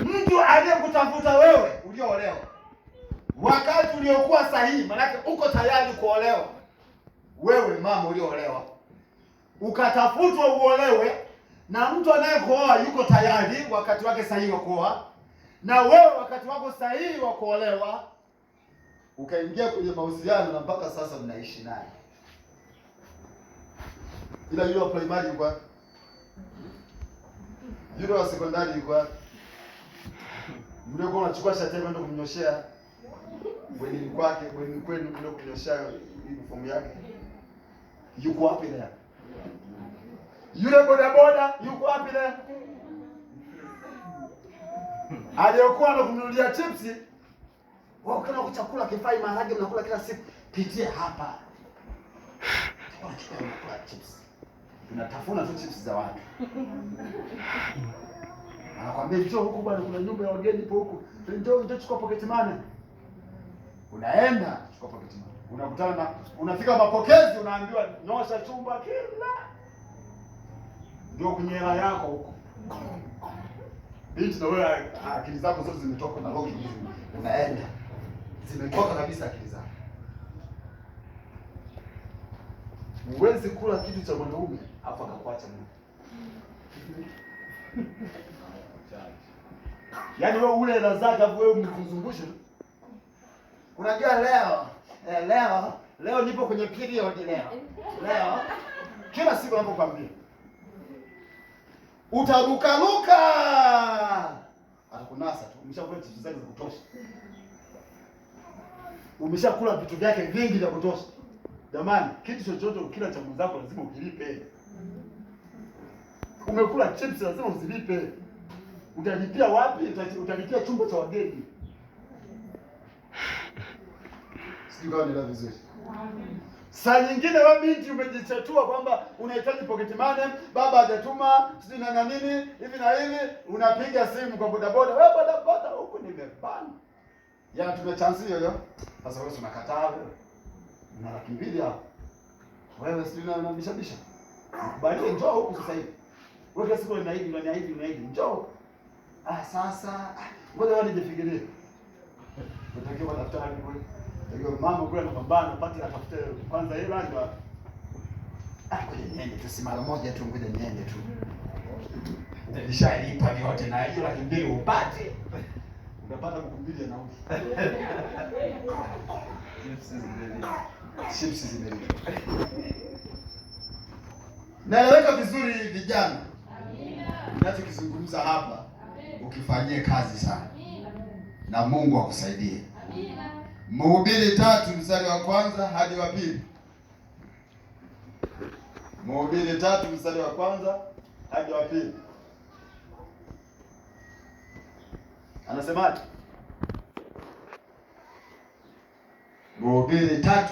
Mtu aliyekutafuta wewe ulioolewa wakati uliokuwa sahihi, maanake uko tayari kuolewa, wewe mama ulioolewa ukatafutwa uolewe na mtu anayekuoa yuko tayari wakati wake sahihi wa kuoa, na wewe wakati wako sahihi wa kuolewa, ukaingia kwenye mahusiano na mpaka sasa mnaishi naye. Ila yule wa primary yuko wapi? Yule wa sekondari yuko wapi? Mliokuwa unachukua shati yake kwenda kumnyoshea bwenini kwake, bwenini kwenu, kwenda kumnyoshea uniform yake, yuko wapi leo? Yule bodaboda yuko wapi leo? Aliyokuwa anakununulia chipsi, wewe ukiona chakula kifai, maharage mnakula kila siku, pitia hapa. Chakula kifai, mnakula chips. Tunatafuna tu chips za watu. Anakwambia njoo huku bwana, kuna nyumba ya wageni ipo huku. Njoo, njoo chukua pocket money. Unaenda chukua pocket money. Unakutana na unafika mapokezi, unaambiwa nyosha chumba kila. Ndio kwenye hela yako huko. Binti na wewe akili zako zote zimetoka na logic unaenda. Zimetoka kabisa akili zako. Huwezi kula kitu cha mwanaume afu akakuacha mimi. Yaani wewe ule hela zake afu wewe mzungushe tu. Unajua leo leo nipo kwenye period leo. Leo kila siku napokuambia utarukaruka, atakunasa tu. Umeshakula chips zake za kutosha, umeshakula vitu vyake vingi vya kutosha. Jamani, kitu chochote ukila cha mwenzako lazima ukilipe. Umekula chips lazima uzilipe. Utalipia wapi? Utalipia chumba cha wageni. Sijui kama nielewa vizuri. Saa nyingine wewe binti umejichatua kwamba unahitaji pocket money, baba hajatuma, sijui na nini, hivi na hivi, unapiga simu kwa bodaboda, wewe bodaboda huku nimebana. Yana tumia chance hiyo hiyo. Sasa wewe unakataa wewe. Una 200,000 hapo. Wewe sijui na unabisha bisha. Nikubalie njoo huku sasa hivi. Wewe kila siku unaahidi, unaniahidi, unaahidi, njoo. Ah, sasa ngoja wewe nijifikirie. Unatakiwa daftari wewe. Ndio mama kule anapambana pati atafute kwanza hela ndio. Ah, ngoja niende tu, si mara moja tu, ngoja niende tu. Nilishalipa vyote na hiyo 200,000 upate. Unapata 2,000 ya nauli. Chips zimelipa. Naeleweka vizuri vijana? Amina. Ninachokizungumza hapa ukifanyie kazi sana. Na Mungu akusaidie. Amina. Mhubiri 3 mstari wa 1 hadi wa 2. Mhubiri 3 mstari wa 1 hadi wa 2. Anasemaje? Mhubiri 3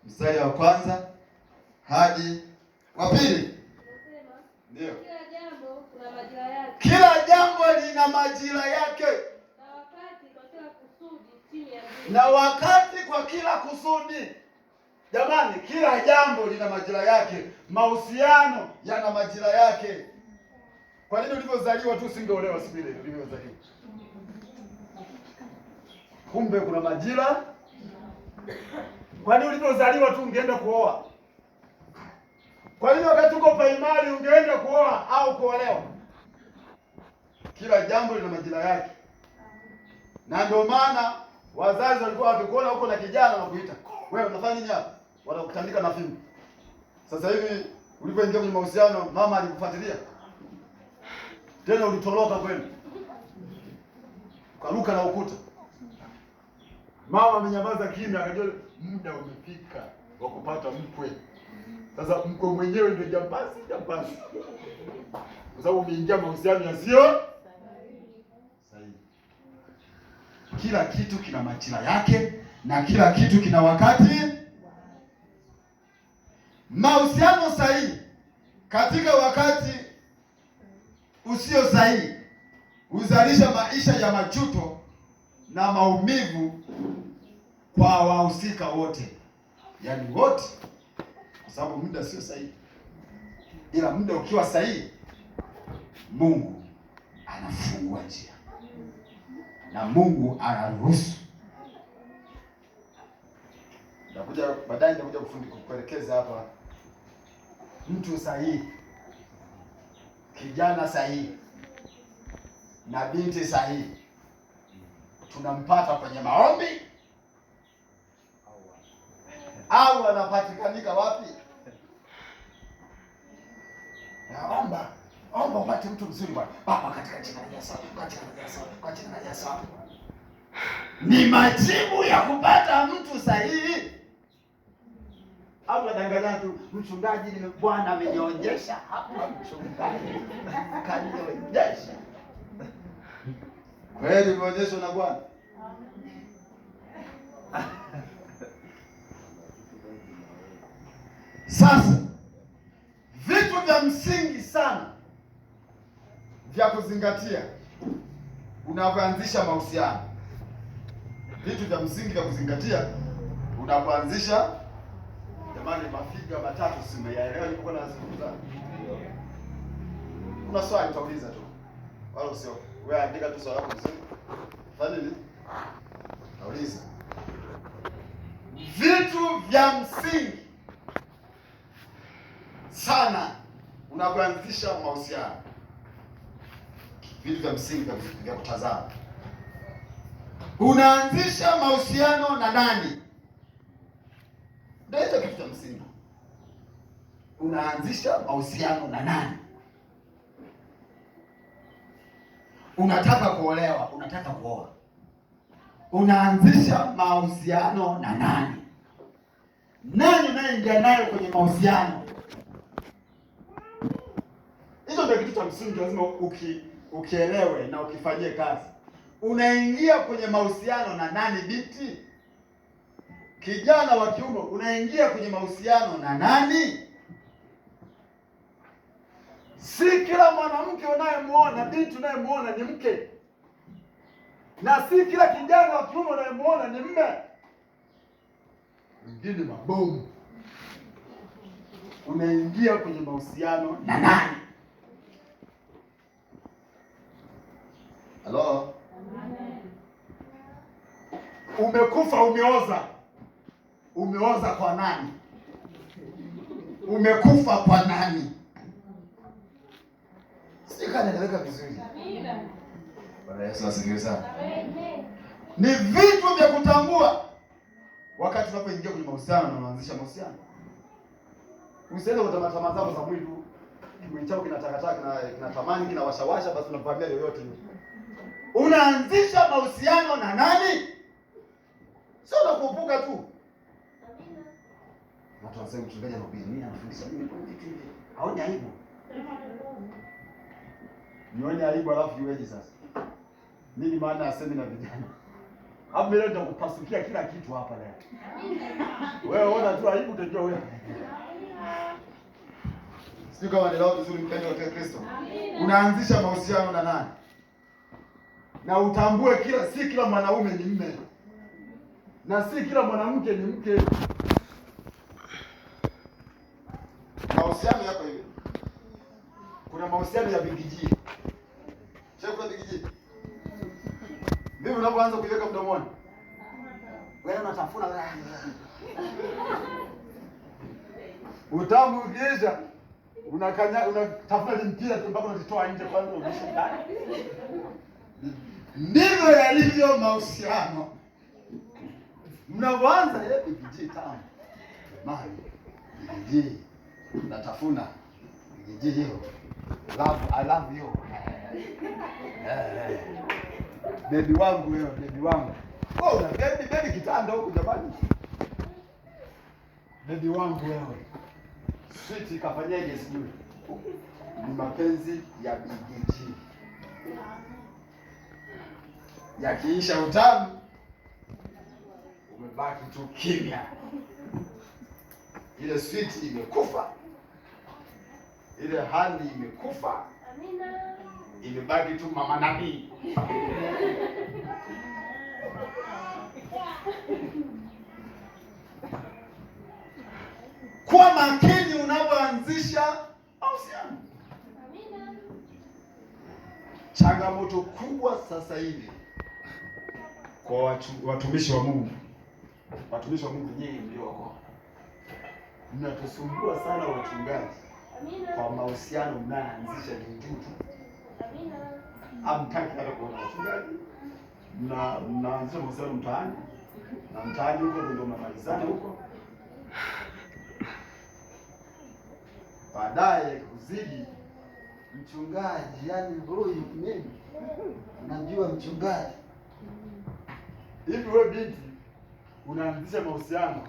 mstari wa 1 hadi wa 2. Anasema, Ndio. Kila jambo kuna majira yake. Kila jambo lina majira yake. Na wakati kwa kila kusudi chini ya mbingu. Na wakati kwa kila kusudi. Jamani, kila jambo lina majira yake. Mahusiano yana majira yake. Kwa nini ulivyozaliwa tu usingeolewa siku ile ulivyozaliwa? Kumbe kuna majira. Kwa nini ulivyozaliwa tu ungeenda kuoa? Kwa nini wakati uko primary ungeenda kuoa au kuolewa? Kila jambo lina majira yake. Na ndio maana wazazi walikuwa wakikuona huko na kijana wanakuita, wewe unafanya nini hapa? Wanakutandika na fimbo. Sasa hivi ulipoingia kwenye mahusiano, mama alikufuatilia. Tena ulitoroka kweli. Ukaruka na ukuta. Mama amenyamaza kimya, akajua muda umefika wa kupata mkwe. Sasa mkwe mwenyewe ndio jambazi, jambazi. Kwa sababu umeingia mahusiano yasiyo sahihi. Kila kitu kina majira yake na kila kitu kina wakati. Mahusiano sahihi katika wakati usio sahihi huzalisha maisha ya majuto na maumivu kwa wahusika wote. Yaani wote, kwa sababu muda sio sahihi. Ila muda ukiwa sahihi, Mungu anafungua njia. Na Mungu anaruhusu. Nitakuja baadaye, nitakuja kuelekeza hapa mtu sahihi, kijana sahihi na binti sahihi tunampata kwenye maombi au anapatikanika wapi? Naomba omba upate mtu mzuri bwana. Baba, katika jina la Yesu, katika jina la Yesu, kwa jina la Yesu. Ni majibu ya kupata mtu sahihi. Au nadanganya tu, mchungaji, ni Bwana amenionyesha hapa, mchungaji kanionyesha. Kweli umeonyeshwa na Bwana? Sasa vitu vya msingi sana vya kuzingatia unapoanzisha mahusiano, vitu vya msingi vya kuzingatia unapoanzisha. Jamani, mafiga matatu simeyaelewa nilipokuwa nazungumza. Kuna swali utauliza tu, wala usio wewe, andika tu swali lako vizuri. Fanya nini? Nauliza vitu vya msingi sana unapoanzisha mahusiano, vitu vya msingi vya kutazama. Unaanzisha mahusiano na nani? Ndio hicho kitu cha msingi. Unaanzisha mahusiano na nani? Unataka kuolewa, unataka kuoa, unaanzisha mahusiano na nani? Nani unayeingia nayo kwenye mahusiano? Hicho ndio kitu cha msingi, lazima ukielewe na ukifanyie kazi. Unaingia kwenye mahusiano na nani binti? Kijana wa kiume, unaingia kwenye mahusiano na nani? Si kila mwanamke unayemuona, binti unayemuona ni mke, na si kila kijana wa kiume unayemuona ni mme. Wengine mabomu. Unaingia kwenye mahusiano na nani? Halo? Umekufa, umeoza. Umeoza kwa nani? Umekufa kwa nani? Sijui kama naeleweka vizuri. Bwana Yesu asifiwe sana. Ni vitu vya kutambua wakati unapoingia kwenye mahusiano na unaanzisha mahusiano. Usiende kwa tamaa zako za mwili. Kimwili chako kinatakataka, kinatamani, kinawashawasha, basi unavamia yoyote yule. Unaanzisha mahusiano na nani? Sio na kuopuka tu. Watu wanasema mchungaji anahubiri nini, anafundisha nini kwa vitu hivi? Haoni aibu. Nione aibu alafu iweje sasa? Nini maana ya semina vijana? Hapo leo nitakupasukia kila kitu hapa leo. Wewe ona tu aibu utajua wewe. Sio kama nielewa vizuri mpendo wa Kristo. Unaanzisha mahusiano na nani? Na utambue kila si kila mwanaume ni mme. Na si kila mwanamke ni mke. Mahusiano yako hivi. Kuna mahusiano ya bigiji. Sio kwa bigiji. Vipi unapoanza kuiweka mdomoni? Wewe unatafuna. Utamu ukiisha unakanya unatafuna mpira tu mpaka unajitoa nje kwanza urudishe ndani. Ndivyo yalivyo mahusiano. Mnapoanza bigiji tamu. Jamani, bigiji natafuna bigiji hiyo. Love, I love you. Baby wangu wewe, baby wangu. Oh, una baby, baby kitanda huku jamani. Baby wangu wewe. Sweet kafanyaje sijui. Ni mapenzi ya bigiji. Yakiisha utamu umebaki tu kimya. Ile sweet imekufa. Ile hali imekufa. Amina. Imebaki tu mama nabii. Kuwa makini unapoanzisha mahusiano. Amina. Changamoto kubwa sasa hivi Kwa watumishi wa Mungu, watumishi wa Mungu nyinyi mliookoka, mnatusumbua sana wachungaji kwa mahusiano mnaanzisha juu tu. Hamtaki hata kuona wachungaji, mnaanzisha mahusiano mtaani, na mtaani huko ndio mnamalizana huko. Baadaye kuzidi mchungaji, yani huyu mimi najua mchungaji. Hivi wewe binti unaanzisha mahusiano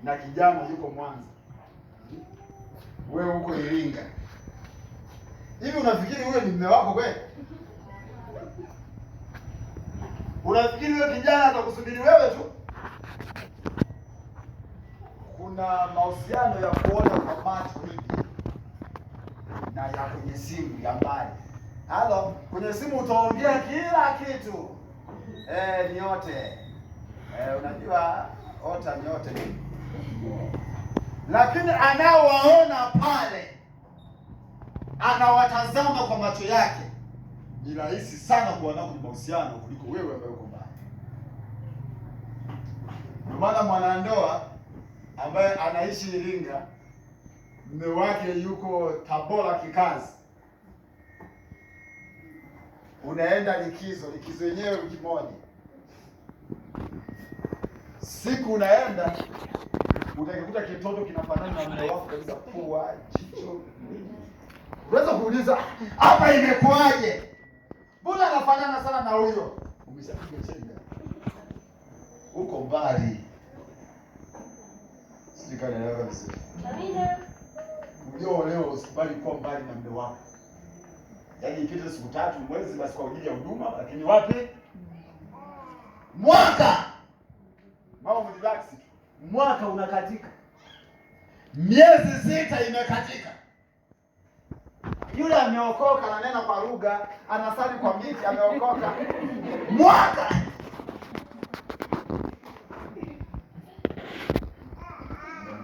na kijana yuko Mwanza, wewe huko Iringa, hivi unafikiri huyo ni mume wako kweli? Unafikiri huyo kijana atakusubiri wewe tu? Kuna mahusiano ya kuona kwa macho hivi na ya kwenye simu ya mbali. Halo, kwenye simu utaongea kila kitu. Nyote. Unajua ota nyote ni. Lakini anawaona pale, anawatazama kwa macho yake. Ni rahisi sana kuwa nao kwenye mahusiano kuliko wewe ambaye uko mbali. Ndio maana mwanandoa ambaye anaishi Iringa, mume wake yuko Tabora kikazi, unaenda likizo, likizo yenyewe wiki moja, siku unaenda utakikuta kitoto kinafanana na mume wako kabisa, pua, jicho. Unaweza kuuliza hapa imekuwaje? Mbona anafanana sana na huyo? Umeshapiga chenga uko mbali. Sijui kama naelewa vizuri. Amina. Unajua leo usikubali kuwa mbali na mume wako. Yaani ipite siku tatu mwezi basi kwa ajili ya huduma, lakini wapi? Mwaka. Mama mrelax. Mwaka unakatika. Miezi 6 imekatika. Yule ameokoka, ananena kwa lugha, anasali kwa miti, ameokoka. Mwaka.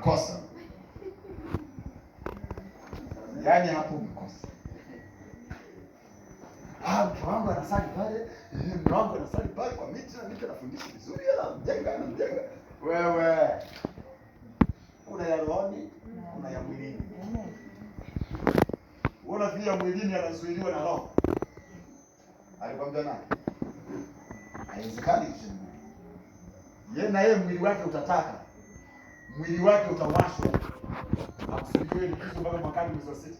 Kosa. Yaani hapo umekosa. Mke wangu anasali pale, mume wangu anasali pale kwa miti na miti anafundisha vizuri, anamjenga, anamjenga. Wewe kuna ya rohoni, kuna ya mwilini. Unaona pia mwilini anazuiliwa na roho. Alikwambia nani? Haiwezekani kitu. Yeye na yeye mwili wake utataka. Mwili wake utawashwa. Akusubiriwe likizo mpaka mwakani mwezi wa 6.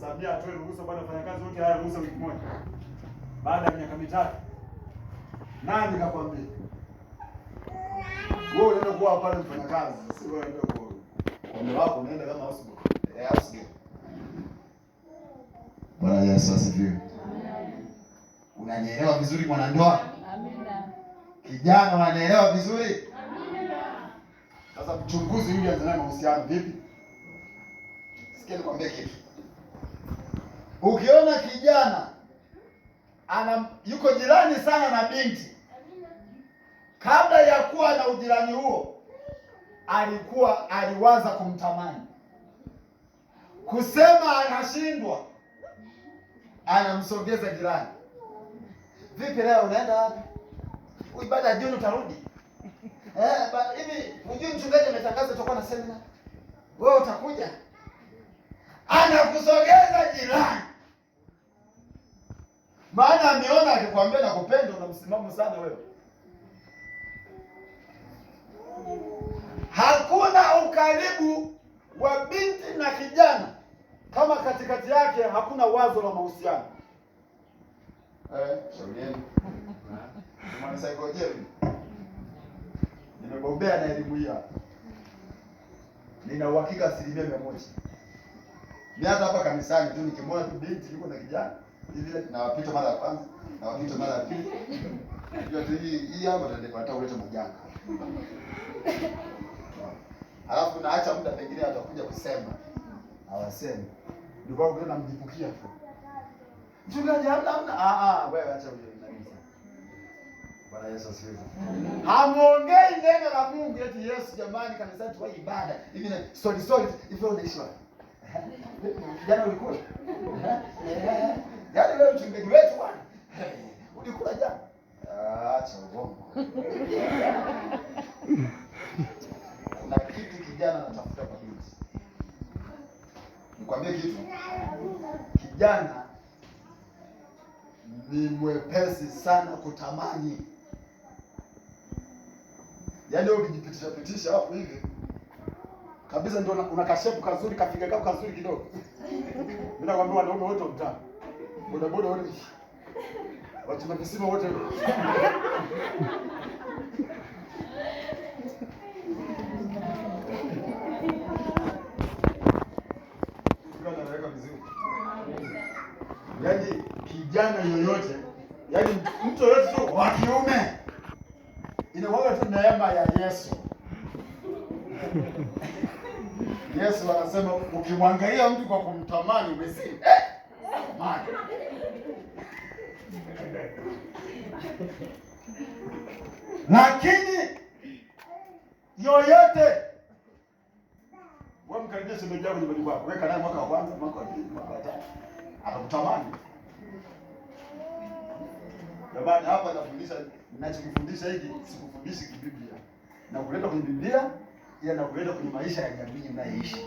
Samia atoe ruhusa bwana, wafanyakazi wote haya ruhusa wiki moja. Baada ya miaka 3. Nani kakwambia? Wewe unaenda kuwa pale mfanyakazi, si wewe unaenda kwa mume wako, unaenda kama house boy. House girl. Bwana Yesu asifiwe. Unanielewa vizuri mwanandoa? Amina. Kijana unanielewa vizuri? Amina. Sasa mchunguzi yule anza mahusiano vipi? Sikia nikwambie kitu. Ukiona kijana ana yuko jirani sana na binti, kabla ya kuwa na ujirani huo alikuwa aliwaza kumtamani, kusema anashindwa, anamsogeza jirani. Vipi leo unaenda wapi? Ibada jioni utarudi? Hivi unajua mchungaji ametangaza tutakuwa na semina, wewe utakuja? Anakusogeza jirani, maana ameona akikwambia nakupenda una msimamo sana wewe. Hakuna ukaribu wa binti na kijana kama katikati yake hakuna wazo la mahusiano. Shauri yenu. Mwanasaikolojia mimi. Nimebombea na elimu hii hapa. Nina uhakika 100%. Mimi hata hapa kanisani tu nikimwona tu binti yuko na kijana hivi, nawapita mara ya kwanza, nawapita mara ya pili. Najua tu hii hapa ndio nataka kuleta majanga. Alafu naacha muda pengine atakuja kusema. Hawasemi. Ndio kwa kuna namjipukia tu. Mchungaji hamna. Wewe acha uje nani. Bwana Yesu asifiwe. Hamuongei neno la Mungu eti Yesu jamani kanisani tu ibada. Hivi na sorry hivi unaishi wapi? Jana ulikula? Yaani wewe mchungaji wetu bwana. Ulikula jana? ni mwepesi sana kutamani. Yaani wewe ukijipitisha pitisha hapo hivi kabisa ndio una kashepu kazuri, kafiga kako kazuri kidogo. Mimi nakwambia wanaume wote wa mtaa, bodaboda wote, wachimba visima wote. Naweka vizuri. Yaani kijana yoyote, yaani mtu yoyote tu wa kiume, inakuwa tu neema ya Yesu. Yesu anasema ukimwangalia mtu kwa kumtamani umezini. Tamani. Lakini yoyote wewe mkaribia shemeji yako nyumbani kwako, weka naye mwaka wa kwanza, mwaka wa pili, mwaka wa tatu, atakutamani. Jamani, hapa nafundisha, ninachokifundisha hiki sikufundishi kibiblia. Na kuleta kwenye Biblia, ila na kuleta kwenye maisha ya jamii unayoishi.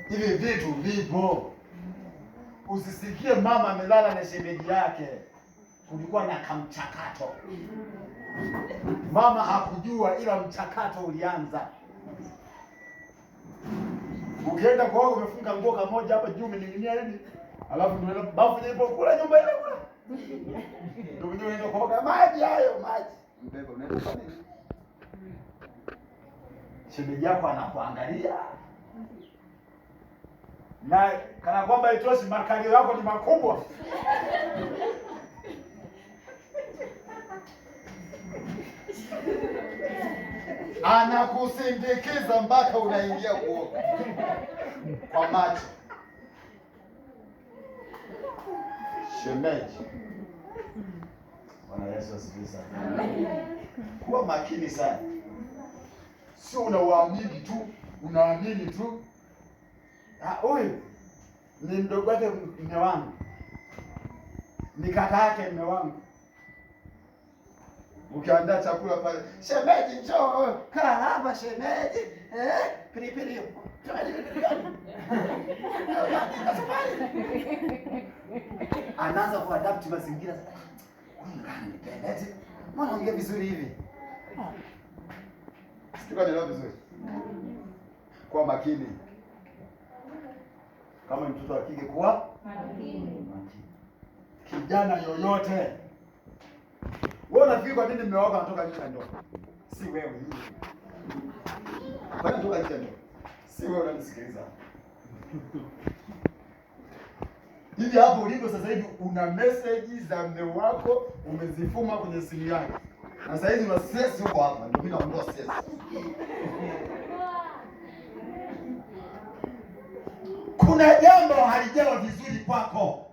Hivi vitu vipo. Usisikie mama amelala na shemeji yake, kulikuwa na kamchakato. Mama hakujua, ila mchakato ulianza. Ukienda kwao umefunga nguo kamoja hapa juu umening'inia hivi, alafu ndio bafu ile ipo kula nyumba ile kula. Ndio mwenyewe unaenda kuoga maji hayo maji. Mbeba unaenda kwa nini? Shemeji yako anakuangalia. Na kana kwamba itoshi, makalio yako ni makubwa. Anakusindikiza mpaka unaingia kuoga kwa macho. Shemeji. Bwana Yesu asifiwe sana. Kuwa makini sana. Sio unauamini tu, unaamini tu. Huyu ni mdogo wake mume wangu, ni kaka yake mume wangu. Ukiandaa chakula pale, shemeji njoo, kaa hapa shemeji. Pilipili. Anaanza kuadapt mazingira. Huyu kananipenda eti. Mbona ongea vizuri hivi? Sikia ndio vizuri. Kwa makini. Kama mtoto wa kike kuwa makini. Kijana yoyote. Wewe unafikiri kwa nini mume wako anatoka nje ya ndoa? Si wewe. Kwa nini anatoka nje ya ndoa? Si wewe unanisikiliza. Hivi hapo ulipo sasa hivi una message za mume wako umezifuma kwenye simu yake. Na sasa hivi una stress huko hapa, ndio mimi naondoa stress. Kuna jambo halijawa vizuri kwako.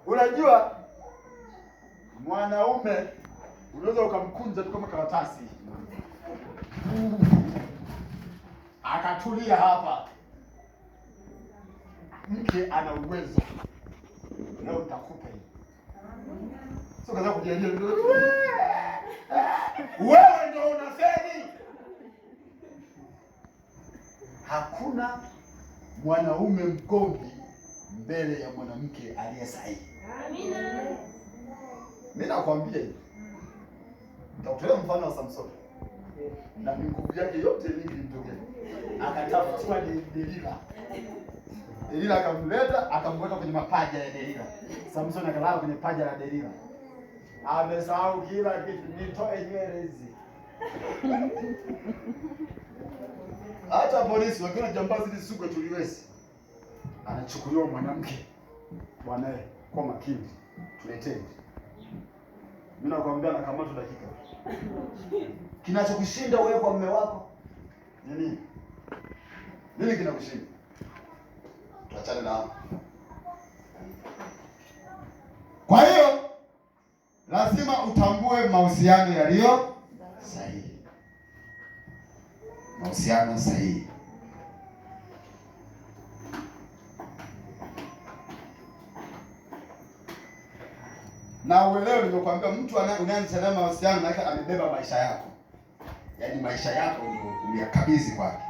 Unajua mwanaume unaweza ukamkunja tu kama karatasi akatulia hapa. Mke ana uwezo leo nitakupa hivi, sio kaza kujiambia wewe ndio unafeli. Hakuna mwanaume mgomvi mbele ya mwanamke aliye sahihi. Amina. Mimi nakwambia hivi. Nitakutolea mfano wa Samson. Na nguvu yake yote mingi ilimtokea. Akatafutiwa Delila. Delila akamleta, akamweka kwenye mapaja ya Delila. Samson akalala kwenye paja la Delila. Amesahau kila kitu, nitoe nywele hizi. Hata polisi wakiona jambazi lisuka tuliwezi. Anachukuliwa mwanamke. Bwana, kwa makini. Tuleteni. Mimi nakwambia nakamata dakika. Kinachokushinda wewe kwa mume wako nini? Nini kinakushinda? Tuachane na hapo. Kwa hiyo lazima utambue mahusiano yaliyo sahihi. Mahusiano sahihi. Na uelewe nimekuambia mtu unaanza naye mahusiano na amebeba maisha yako. Yaani maisha yako ndio umeyakabidhi kwake.